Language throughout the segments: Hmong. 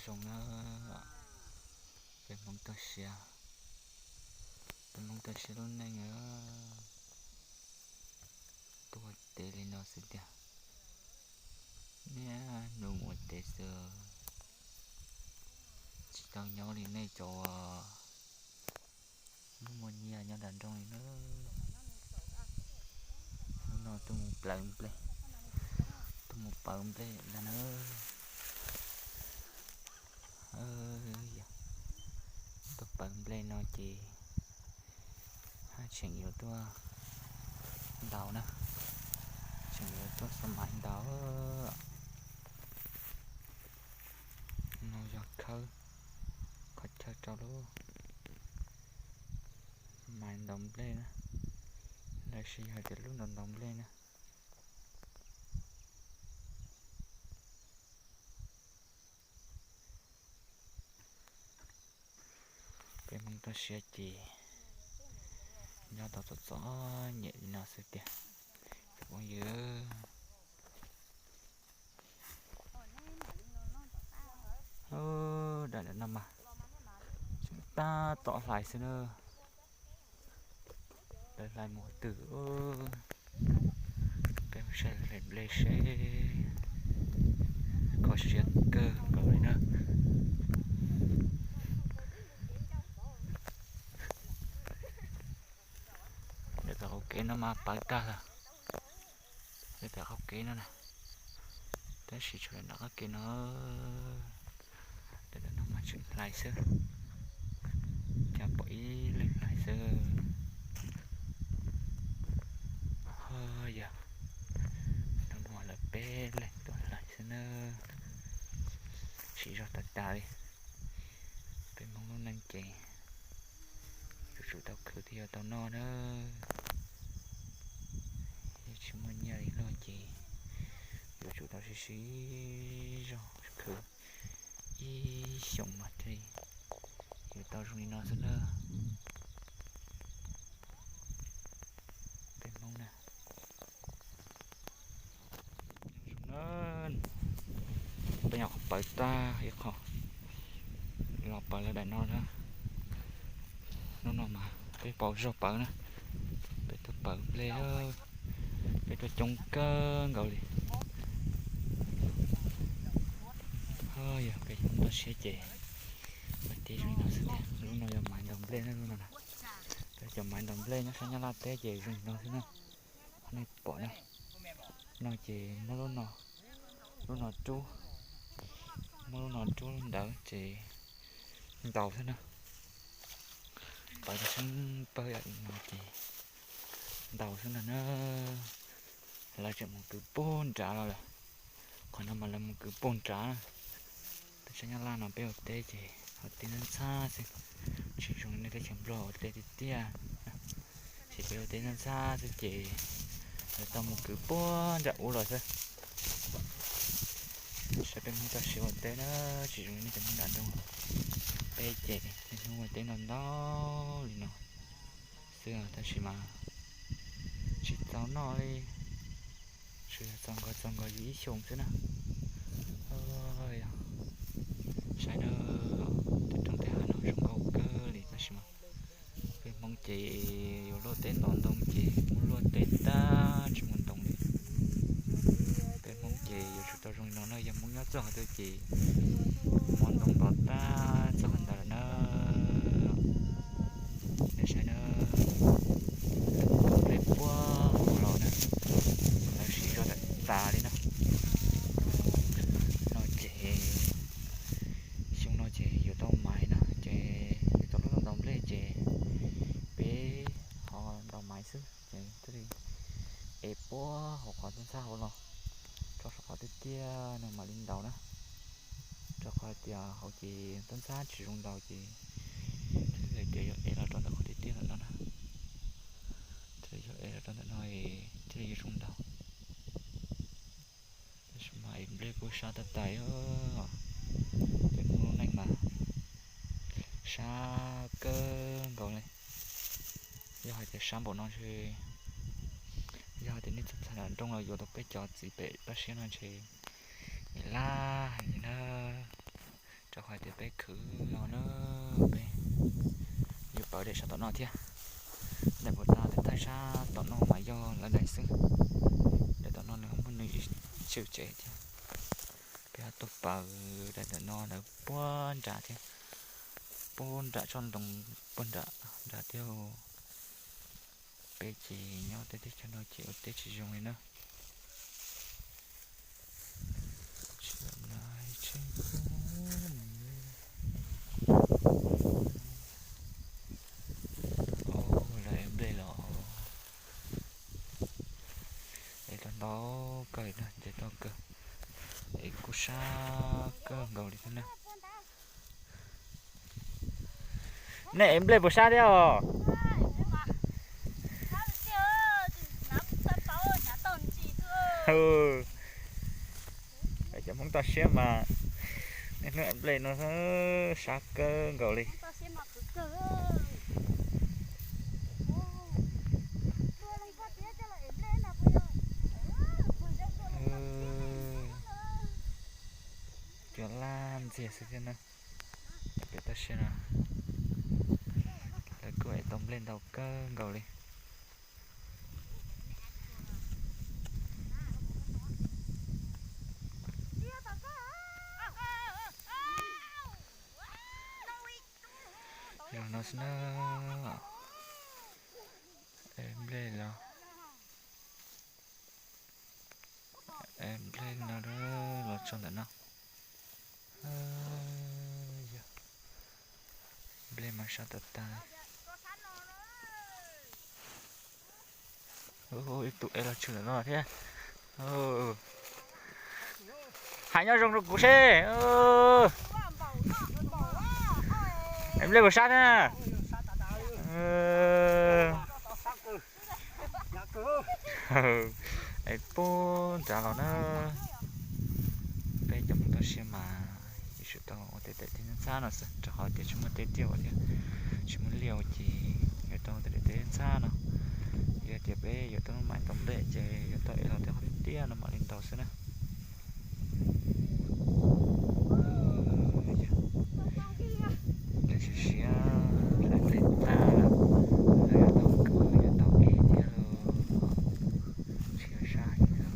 Zoo na, peb Hmoob toj siab, peb Hmoob toj siab lub neej na, tuaj teb li no xwb tiag. Niaj hnub mus teb xwb, tsis tau nyob li nej cov hnub muaj nyiaj nyob nram nroog li na. Hnub no tuaj mus plawv nplej, tuaj mus plawv nplej ntag na. Yog tuaj plawv nplej no ces haj tseem yuav tuaj ntaus na, tseem yuav tuaj xa maiv ntaus. No yog khawb qhov chaw rau lub maiv ntaus nplej na, los sis yog hais tias lub ntaus ntaus nplej na. Peb Hmoob toj siab ces nyob tau txom txom nyem li no xwb tiag cov phooj ywg. Daim ntawm no mas tseem tab tom hlais xwb na. Lawv hlais mus twg? Peb mus saib hlais nplej seb. Kho siab kawg nkaus li na. Ntawm tom hauv kev no mas pawv tag lawm. Ntawm tom hauv kev no na, tab sis tshuav nram qab kev no, ntawm no mas tseem hlais xwb, cas pom ib leeg hlais xwb. Ho yog hnub no lawv peb leeg tuaj hlais xwb na, siv zog tas tas li. Peb Hmoob lub neej ces yuav tsum tau khwv thiaj yuav tau noj na. Yog tsis muaj nyiaj li luag ces yuav tsum tau siv siv zog khwv ib xyoos mas thiaj yuav tau zoo li no xwb na. Peb Hmoob na, peb nyuam qhuav pawv tag ib qho los pawv lawv daim no na. Hnub no mas peb pauv zog pawv na, peb tuaj pawv nplej, peb tuaj coob kawg nkaus li. Ho yog peb Hmoob toj siab ces mas tib zoo li no xwb tiag. Lub no yog maiv ntaus nplej na, lub no na. Peb cov maiv ntaus nplej nyob sab Nyab Laj teb ces zoo li no xwb na. Nej pom na, no ces muab lub no, lub no rub, muab lub no rub ntawd ces ntaus xwb na. Pawv rau sab pawg yam li no ces ntaus xwb ntag na. Lawv tseem mus kwv puag nrad los lawm. Qhov no mas lawv mus kwv puag nrad. Peb sab Nyab Laj no peb ua teb ces ua teb ntxhab ntxhab xwb, tsis zoo li nej teb chaws Nplog ua teb tiag tiag. Ces peb ua teb ntxhab ntxhab xwb ces lawv tau mus kwv puag nram ub los xwb. Saib peb Hmoob toj siab ua teb na, tsis zoo li nej cov Hmoob nram nroog. Peb ces niaj hnub ua teb ntau ntau li no xwb tab sis mas tsis txaus noj li, tsuas yog txaus nkaus txaus nkaus yus ib xyoos xwb na. Saib na, tej roob tej hav no zoo nkauj kawg li tab sis mas peb Hmoob ces yuav luaj teb ntov ntoo ces muab luaj teb tag tsis muaj ntoo li. Peb Hmoob ces yuav tsum tau zoo li no na, yog Hmoob nyob txog qhov twg ces muab ntoo ntov tag txog qhov ntawd lawm na. Nej saib na, lawv mus kwv nplej puag hauv los na, lawv siv zog tas tas li na. No ces xyoo no ces yuav tau maiv na, ces yuav tau lub ntoo ntaus nplej ces peb ho ntaus maiv xwb ces thiaj li es puag hauv qhov ntxhab hauv los, rau qhov tiaj tiaj no mam li ntaus na. Rau qhov tias hauv ces ntxhab ntxhab tsis zoo ntaus ces thiaj li tias yuav es los rau ntawm qhov tiaj tiaj ntawm no na. Thiaj li yuav es los rau ntawm no thiaj li yuav zoo ntaus. Tab sis mas es nplej kuj sab tag tag os. Peb Hmoob lub neej mas sab kawg nkaus li. Yog hais tias sab npaum no ntshe, yog hais tias nej txhua txhua nram nrooj los yuav tau peb cov txiv pem toj siab no ntshe es laj heev li na. Rau Peb khwv los na, peb yuav pawv daim sab tom no thiab. Daim puas tas, tag sab tom no mas yog lawv daim xwb. Daim tom no nws ho muaj nws ib tsev thiab. Peb ho tuaj pawv daim tom no lawv puag nram thiab, puag nram tsob ntoo, puag nram nram thiab. Peb ces nyob tej teb chaws no ces ua teb tsis zoo li na. Lawv ev nplej los, ev tau ntau kawg na, nce tau kawg, es kuj sab kawg nkaus li thiab na. Nej ev nplej puas sab thiab os? Cov Hmoob toj siab mas, niaj hnub ev nplej no sab kawg nkaus li. Cua laj ntxiag xwb thiab na. Peb toj siab no, lawv kuj ev tau nplej ntau kawg nkaus li. Yog no xwb na. Ev nplej los, ev nplej no los tso ntawm no. Nplej mas sab tas tas. Ib tug ev los tshwm ntawm no thiab. Hais nyob zoo rau kuv seb. Ev nplej puas sab thiab? Es puag nrad los na. Peb cov Hmoob toj siab mas yuav tsum tau ua tej daim teb ntxhab no xwb, rau qhov tias tsis muaj teb tiaj ua thiab, tsis muaj liaj ua ces yuav tau ua tej daim teb ntxhab no. Yog tias peb yuav tau mam tau nplej ces yuav tau ev los tej qhov tiaj tiaj no mam li ntau xwb na. Lawv siav siav hlawv nplej tag, lawv yuav tau kwv yuav tau ev thiab los, tsis yog sab thiab.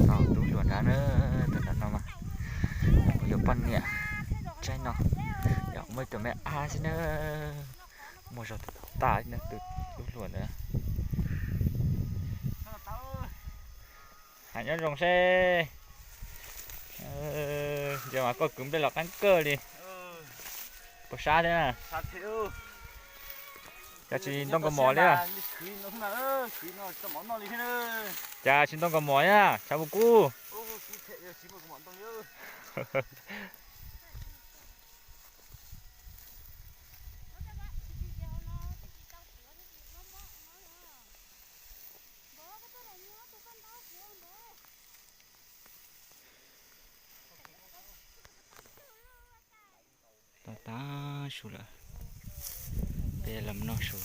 Tos tub hluas nrad na, tus nrad no mas kuv yuav poj niam tsaib no, yog muaj ib tug me ab xwb na, muaj zog tas tus tub hluas ntawd. Hais nyob zoo seb, yog mas koj kwv nplej los qab kawg li, puas sab thiab na? Cas tsis ntoo kaus mom li? Cas tsis ntoo kaus mom li na, tshav puas kub? Tau tag su lawm, peb los noj su.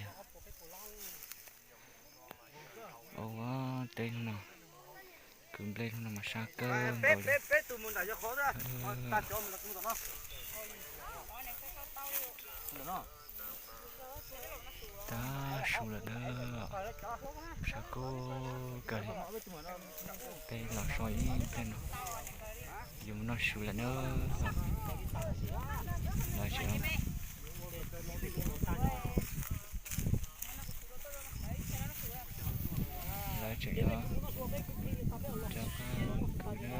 Yog, ua teb hnub no, kwv nplej hnub no mas sab kawg nkaus li. Tag su lawm na, sab kawg kawg li. Peb los so ib pliag no, yuav mus noj su lawm na. Lawv tseem, lawv tseem rov qab mus kwv na.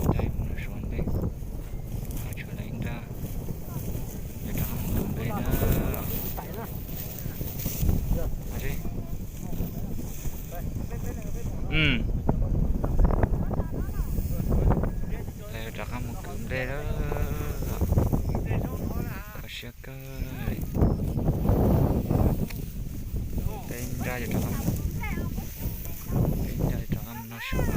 Nrad mus noj su ua ntej, ho tshuav lawv ib nrab, yuav rov qab mus kwv nplej na. Lawv rov qab mus kwv nplej lawm, kho siab kawg. Peb nrab yuav rov qab mus, peb nrab yuav rov qab mus noj su lawm.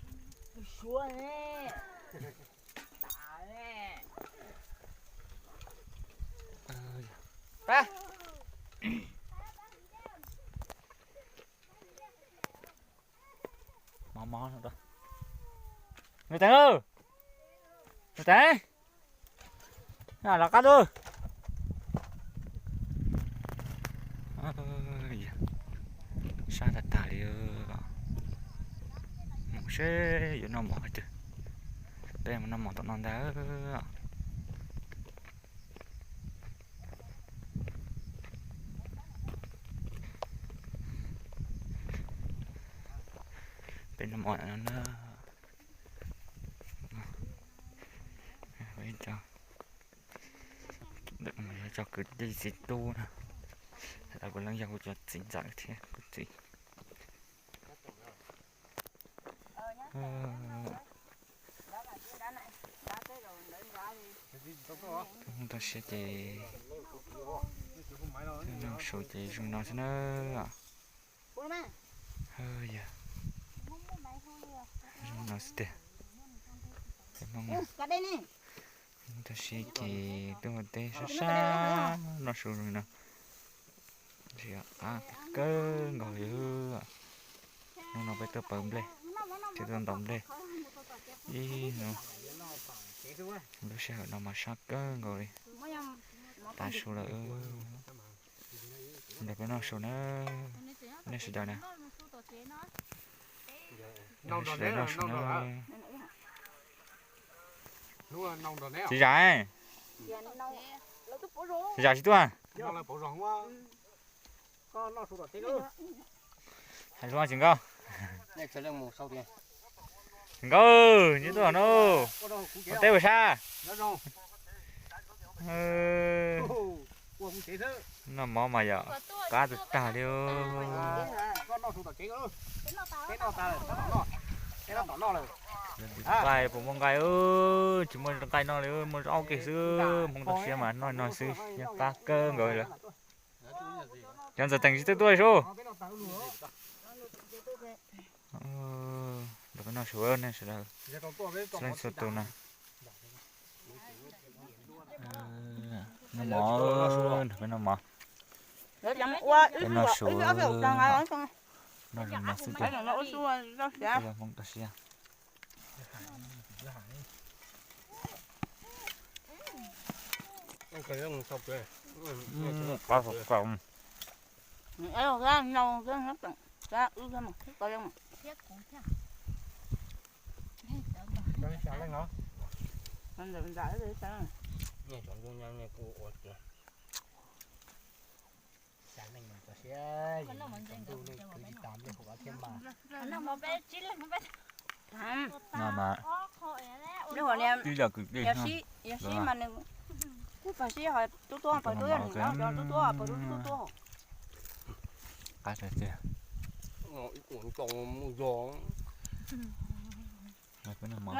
Suav ne. Tag. Mob mob no. Nws teev, nws teev. Los qab lub. Sab tag tag li. Mus seb yuav noj mov qhov twg. Peb mus noj mov tom no ntag. Peb noj mov no na. Cov kwv tij txiv tub na, lawv kuj leej yog kuv cov txiv ntxawm thiab kuv txiv. Tau siab ces, noj su ces zoo no xwb na. Yog zoo no xwb tiag. Tau siab ces tuaj ua teb sab sab noj su no. Qab kawg nkaus li. Hnub no peb tuaj pawv nplej, thiab tuaj ntaus nplej ib hnub. Lub sij hawm no mas sab kawg nkaus li. Tav su lawm. Ntawm peb noj su na, nej sawv daws na. Sawv daws noj su na. Tsis zam, tsis zam tsis tuaj. Hais lus tsis nkauj. Tsis nkauj, nyob tuaj no. Ua teb ua sab. Noj mov mas yog qab tag tag li. Nqaij puas muaj nqaij, tsis muaj nqaij noj li, muaj zaub kiag xwb, hmoov tau siab mas noj no xwb, yeej qab kawg nkaus li. Cov ntxawm teem tsis tau tuaj su. Ntawm peb noj su, nej sawv daws, txhua leej txhua tus na. Noj mov, nrog peb noj mov. Peb noj su, noj zoo no xwb tiag. Peb yog Hmoob tau siab. Noj mas, twb yog kwv tij, yog sib mas nws kuj pab sib ho tub tuab pawg tub, nws nyob cov tub tuab pawg tub tub tuab. Qab tiag tiag.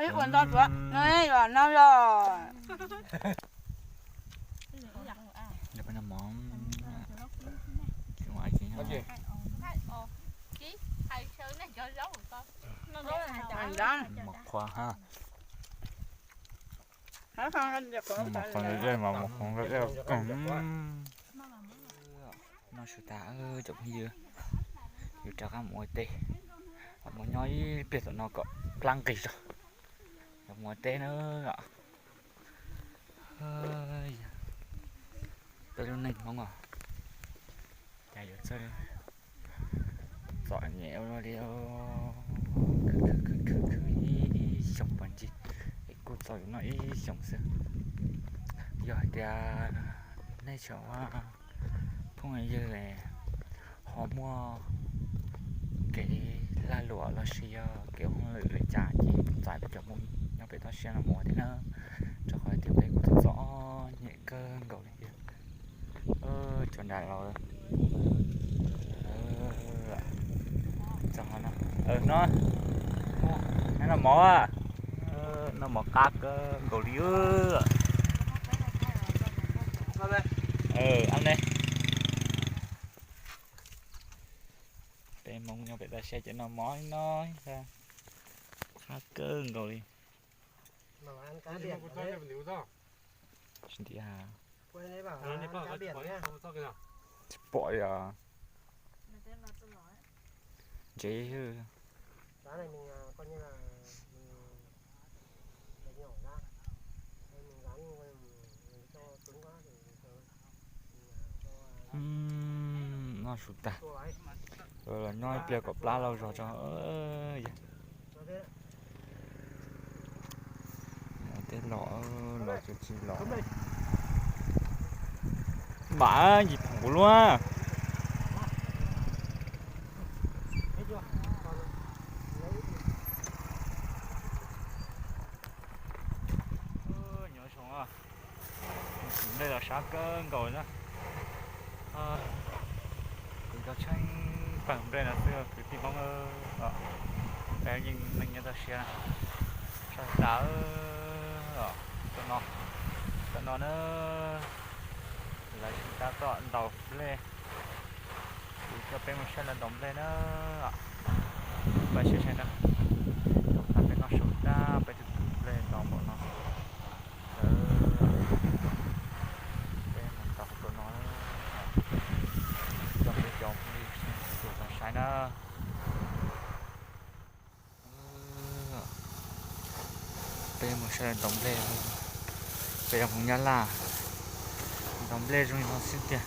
Ib ua nto tuav no yog no yog. Mos qhuav ha. Mos qhuav dej mas mos qhuav dej. Noj su tas cov phooj ywg, yuav rov qab mus ua teb, mus nyob ib pliag tom no kom plab nqis tso, yuav mus ua teb na. Peb lub neej Hmoob os, cas yuav txawj txom nyem ua luaj li. Khwv khwv khwv khwv ib xyoos pas ntsis, es kuj txog yuav noj ib xyoos xwb. Yog hais tias nej cov phooj ywg ho muaj kev lag luam los sis yog kev hauj lwm li cas ces txais peb cov Hmoob nyob pem toj siab no mus thiab na, rau qhov tias peb kuj txom txom nyem kawg nkaus li thiab. Cov nram laus, Txog no, no, noj mov, noj mov qab kawg nkaus li. Peb Hmoob nyob pem toj siab ces noj mov no, qab kawg nkaus li. Tsis nti ha. Tsis pom li os. Ntsev. Noj su tag, los nyob ib pliag kom plab lauj zog tso. Tej los, los tsis tsis los. Npam yim phoom kuv luaj. Nyob zoo, nplej los sab kawg nkaus na. Kuv cov tsheej pawg nplej no xwb kwv tij Hmoob, peb yeej neej nyob toj siab na. Sab tas, tom no, tom no na, lawv tab tom ntaus nplej. Kuv coj peb mus saib lawv ntaus nplej na. Peb saib saib na, thaum peb noj su tag peb twb nplej ntaus npaum no. Peb mus tau tom no, coj peb cov phooj ywg sawv daws saib na. Peb mus saib ntaus nplej, peb yog Hmoob Nyab Laj, ntaus nplej zoo li no xwb tiag.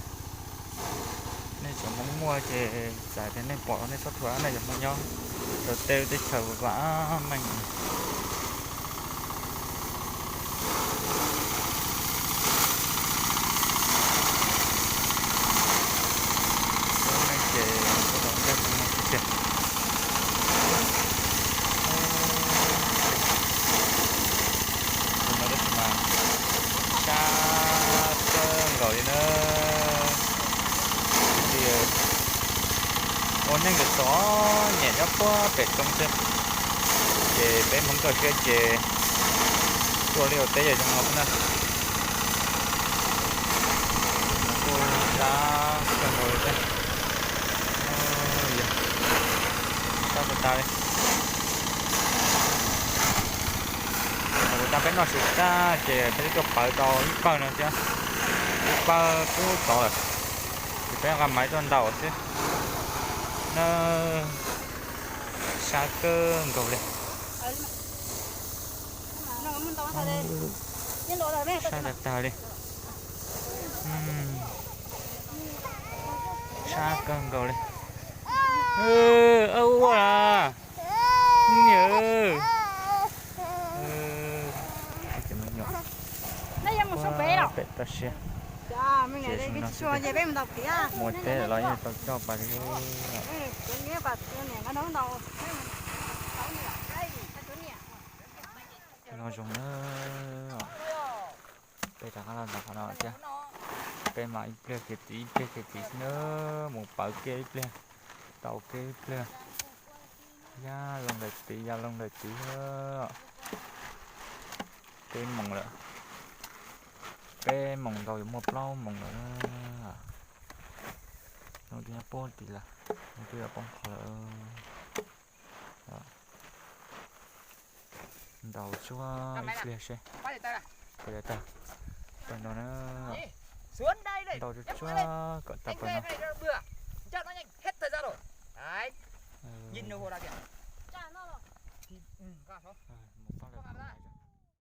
Nej cov Hmoob muaj ces txawm tias nej pom los nej txhob thuam, nej cov Hmoob nyob rau teb lub teb chaws vam meej. Lub neej ces ntaus nplej zoo no xwb tiag. Tus no tab sis mas sab kawg nkaus li na. Kwv tij, ua neej txom txom nyem nyob puag pem roob xwb, ces peb Hmoob toj siab ces tuaj liaj ua teb zoo no xwb na. Kuj sab kawg nkaus li thiab. Sab tas tas li. Thaum tas peb noj su tag ces peb twb tuaj pawv tau ib pawg no thiab, ib pawg kub tod lawm, ces peb nqa maiv tuaj ntaus xwb na. Sab kawg nkaus li. Sab tag tag li. Sab kawg nkaus li. Ua la, niam, cov me nyuam pem toj siab. Ces zoo no xwb, mus teb los yeej tau coj pas li. No zoo na. Peb rov qab los ntaus qhov no thiab. Peb mas ib pliag khiav tid ib pliag khiav tid xwb na, mus pawv kiag ib pliag, tau kiag ib pliag. Ya loo ntawm tid ya loo ntawm tid. Peb moos lawm, peb moos nkaus yuav muaj plaub moos lawm. Zoo twb nyob puag tid lawm, zoo twb yuav poob qho lawm. Ntaus tsuag ib pliag seb puas yuav tag. Tag no na, ntaus tsuag tsuag kom tag pas no.